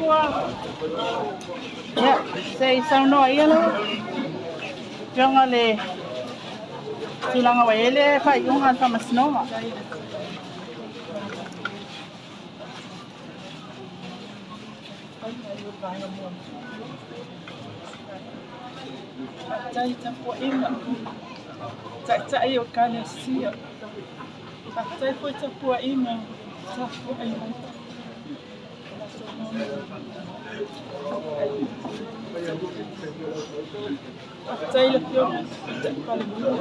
Nofoa. Ia, se i saunoa ia lau Afioga le tulaga ua i ai le faaiuga a le Faamasinoga. Faafetai i tapuaiga, Taitai o Ekalesia. Faafetai foi tapuaiga tapuai mai. Faafetai i le Afioga i le Tamaitai Palemia,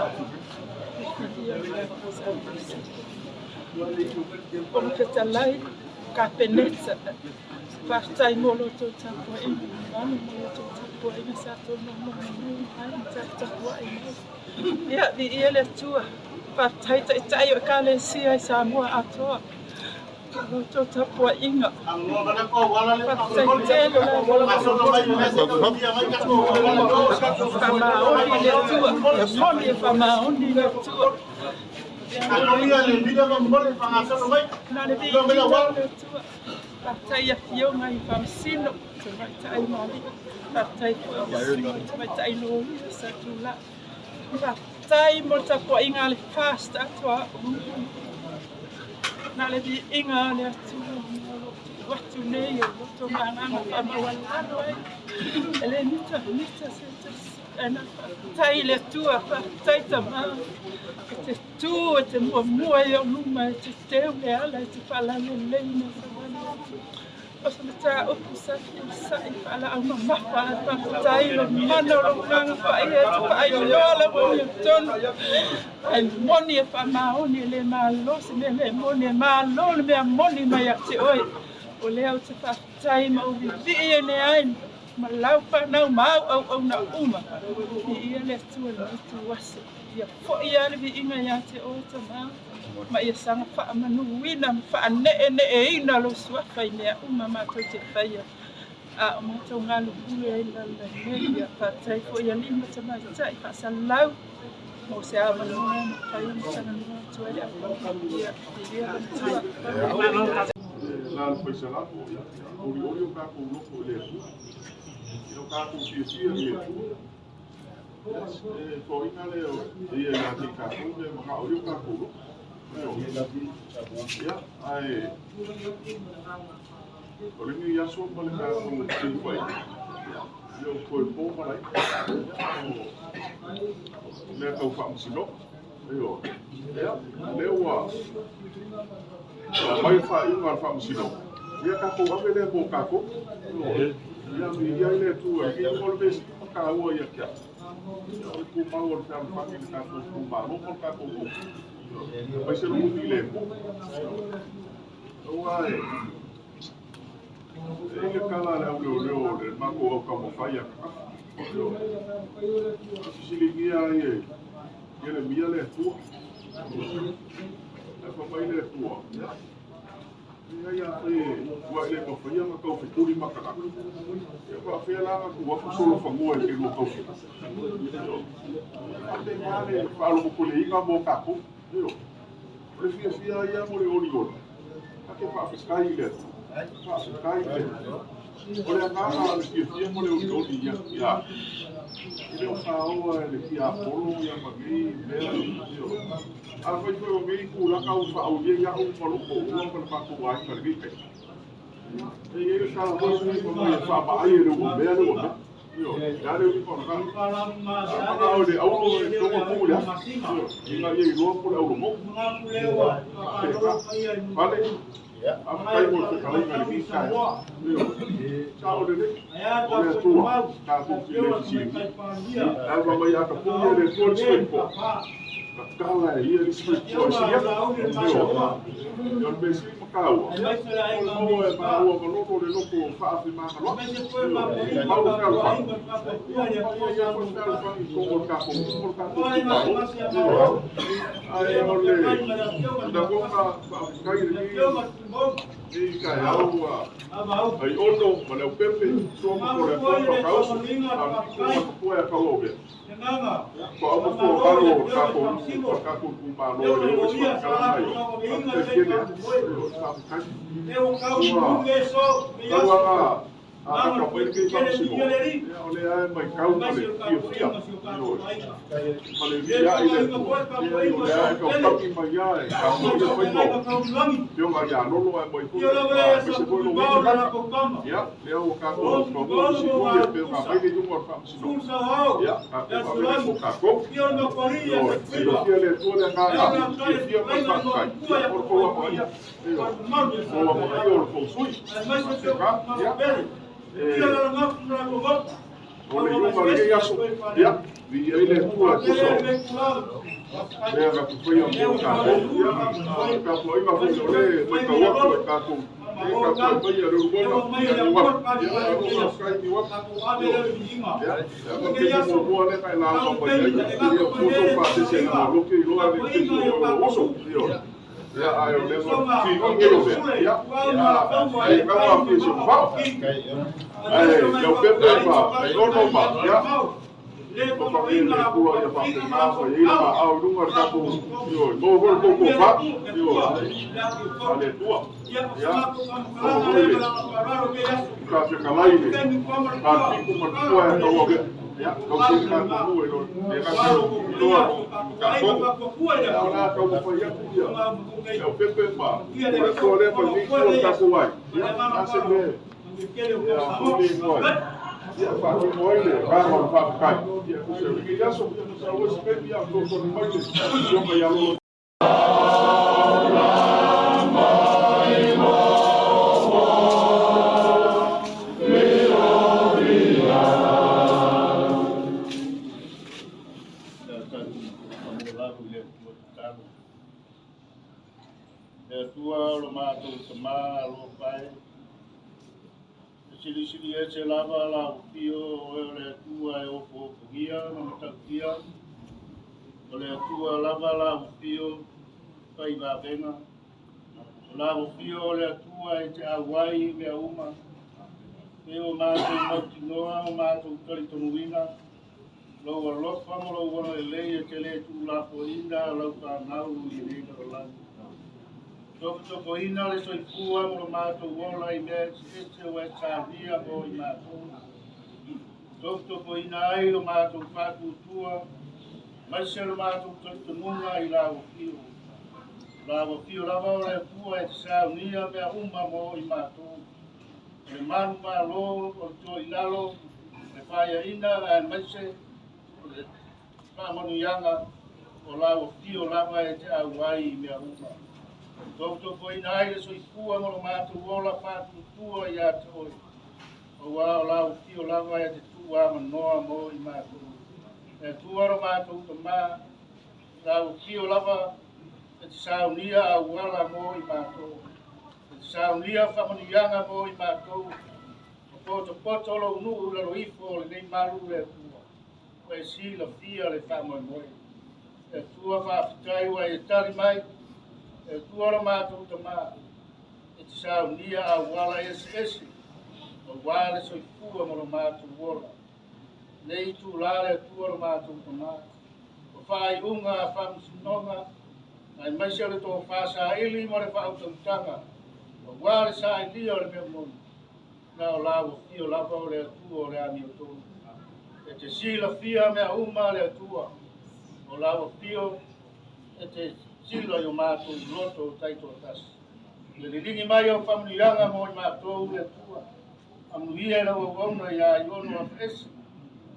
Fofoga Fetalai, Kapeneta, faafetai mo la outou tapuaiga mamalu ma la outou tapuaiga sa outou nonomanu mai ma taputapuai mai. Ia, viia le Atua. Faafetai Taitai o Ekalesia i Samoa atoa mo la outou tapuaiga. Faafetai tele la faamaoni le Atua. E moni e faamaoni le Atua. Na le viiga o le Atua. Faafetai i afioga i Faamasino, Tamaitai ma Alii. Faafetai foi i Tamaitai Loia sa tulai. Faafetai mo le tapuaiga a le FAST atoa. Na le viiga o le Atua o lo o tuu atu nei o lo outou agaga faamaualalo ai. E le mitamita se tasi. Ae na faafetai i le Atua, faafetai Tama, e te tu e te muamua i ou luma, e te teu le ala, e te faalalelei na savali atu. O se mataupu sa fefulisai faalaau mamafa ae faafetai i le mana o lou Agaga Paia e te faailoa lau amiotonu. Ae moni e faamaoni e le malo se mea le moni, e malo le mea moni mai ia te oe. O lea ou te faafetai ma ou vivii ane ai ma lau fanau ma au auauna uma. Viia le Atua i lenei ituaso. Ia foi lava le viiga ia te oe Tama, ma ia saga faamanuina ma faaneeneeina lou suafa i mea uma matou te faia, a o matou galulue ai i lalolagi nei. Ia faafetai foi i alii ma tamaitai faasalau mo se avanoa e mafai ona talanoa atu ai le auauna. Ia viia le Atua. La le faisalamo, ia olioli o kākou loto i le Atua, i lo kākou fiafia i le Atua. E foaiga lea o ia ia te i tātou me manao i o kākou loto. Ia, ae o lenei aso ma le tātou tilifaiga, ia o toe pō ma laina, o mea tau faamasinoga. Ia, lea ua aumai le faaiuga a le faamasinoga, ia tatou ave lea mo tatou. Ia, viia ai le Atua i lenei, o le mea sili ma taua ia te au, o le tumau o le fealofani i le tatou itumalo ma le tatou nuu, aemaise lou filemu. Aua e i ai le tala a le auleoleo o le matou au taumafai ananafi. Na fesiligia ai e Ieremia le Atua. Ae fai mai le Atua, Leai, afai ua e le mafaia ona tau fetuli ma tagata, ia faapefea la ona tuu atu solofanua e te lua tausi? E faapena le faalogotoleina mo tatou. O le fiafia ia mo le olioli, ta te faafetai i le Atua, faafetai i le Atua. O le agaga o le fiafia mo le olioli ia ia e le o faoa e le tiapolo ia ma nei mea. Afai foi o nei tulaga ua faaaulia ia au ma lou toalua ma le matou aiga i lenei taimi, e i ai le tala foi sui ma mai e faavaai e le ua mea le ua mea. Ioe, le a le uiga o lena. A manao i le auro e togo tuu i le afi. Ioe, ina ia iloa po o le auro moni. Faapena. Fale, faafetai mo le fetalaiga i lenei taeao. Ioe, sao lelei. O le Atua, tatou te le fesiligia. Ae fai mai a tapuni e le Atua le sifaipoa, tatala e ia le sifaipoa e sili atu. Ioe, o le mea sili ma taua, o le maua e maua ma lolo le loto faafemagaloai. Ioe, mau le fealofani. Ia, ma ia i ai foi le fealofani i totonu o le tatou nuu ma le tatou itumalo. Ioe, ae o le lagona faafetai i lenei taeao ua Aiono ma Leaupepe, Sua ma Toleafoa ma Kausu, Amiko ma Tupua ia Tauauvea. Toau ma Fuagalu o le tatou nuu o le tatou itumalo e le oo i se faamatalaga i o. Faafetai tele lava. Faafetai. Ua tau lava. A ka mai ke faamasinoga, ia o lea e maitau ma le fiafia, ioe, ma le viia'i le Atua, ia o lea e tautagi mai ia e tapuaia faiva o afioga ia Lolo ae mai foi aemaise foi lou nei tagata. Ia lea ua tatou maua isi lui e pei ona aumai le iuga o le faamasinoga, ia tatou faavele mo tatou. Ioe, silafia e le Atua le agaga fiafia ma le faafetai, ia mo le tou amanaia, ioe, mo amanaia o le tou sui. Faapena, ia o le iuga o lenei aso, ia, viia ai le Atua e tusa o mea na tufaia mo tatou. Ia, o le tapuaiga foi o lea e matau atu e tatou, e tapuai mai ia Leulumoega, ia Niuava, ia malo faafetai Niuava. Ia, e ama le taimi muamua lea na e lauga mai ai, ia ua tou pasese na loke iloa le taimi o lou uso. Ioe. Ia, ae o lea ua figigi o mea. Ia, ai kau afia si o mafao. Ae, Leaupepe ma Lono ma, ia, o faapea le Atua ia faapena ma i ai le maao i luga o le tatou, ioe, maua foi le tou tofa, ioe, a le Atua. Ia, maua foi le tafetalai le Pafiku ma le Tupua ia Tauavea. Ia, tausia le tatou nuu e le gata i loa ma tatou. Ia, o le a taumafai atu ia Leaupepe ma le Atua lea ma lenei itu o le tatou aiga. Ia, a se mea ia foi le igoa ia faatino ai le agaga o le faafetai. Ia, tusa o lenei aso, ia masalo foi se taimi ia fesoasoani mai le afioga ia Lolo. Le Atua o lo matou Tama alofa e, e silisili ese lava la afio o oe o le Atua e ofoofogia ma matautia, o le Atua lava la afio fai vavega, o la afio o le Atua e te auai i mea uma, e o matou mautinoa o matou talitonuina, lou alofa ma lou agalelei e te le tuulafoaiina lau fanau i lenei lalolagi. Tofotofoina le soifua ma lo matou ola i mea eseese ua e saunia mo i matou. Tofotofoina ai lo matou faatuatua, aemaise lo matou talitonuga i lau afio. Lau afio lava o le Atua e te saunia mea uma mo i matou. O le malu malo, o le toilalo, o le faiaina aemaise o le faamanuiaga o lau afio lava e te auai i mea uma. Tofotofoina ai le soifua ma lo matou ola faatuatua ia te oe, aua o lau afio lava e te tuuavanoa mo i matou. E Atua lo matou Tama, lau afio lava e te saunia auala mo i matou. E te saunia faamanuiaga mo i matou, ma potopoto lou nuu i lalo ifo o lenei malu le Atua. Ua e silafia le faamoemoe. E Atua faafetai ua e tali mai. E Atua lo matou Tama, e te saunia auala eseese aua le soifua ma lo matou ola. Nei itulā le Atua lo matou Tama, o faaiuga a faamasinoga, aemaise o le tofa saili ma le faautautaga, aua le sailia o le mea moni, na o lau afio lava o le Atua o le amiotonu. E te silafia mea uma le Atua, o lau afio e te sila i o matou loto taitoatasi. Le liligi mai o faamanuiaga mo i matou le Atua, faamanuia i lau auauna ia Iono Afaese,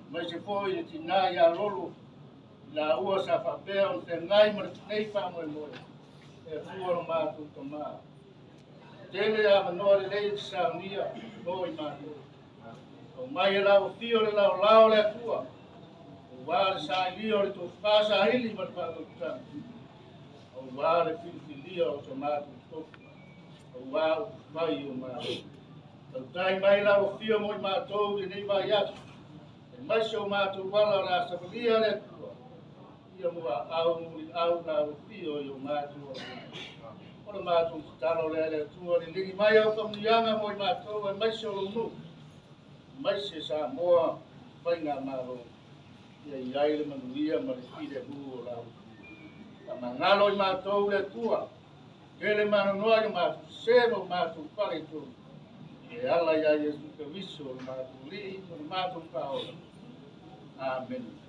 aemaise foi le tinā ia Lolo, i laua sa faapea ona feagai ma lenei faamoemoe, e Atua lo matou Tama. Tele avanoa lelei e te saunia mo i matou. Aumai e lau afio le laolao o le Atua, aua le sailia o le tofa saili ma le faautautaga, aua le filifilia o so matou tofi, aua upufai o Malo. Tautai mai lau afio mo i matou i lenei vaiaso, aemaise o matou ala o le a savalia le Atua, ia muaau muliau lau afio i o matou auauna. O le matou tatalo lea le Atua, liligi mai au faamanuiaga mo i matou aemaise o lou nuu, aemaise Samoa faigamalo, ia i ai le manuia ma le filemu o lau afio. Faamagalo i matou le Atua, tele manonoa i o matou sese ma o matou faletonu. E ala ia Iesu Keriso o le matou Alii ma le matou Faaola. Amene.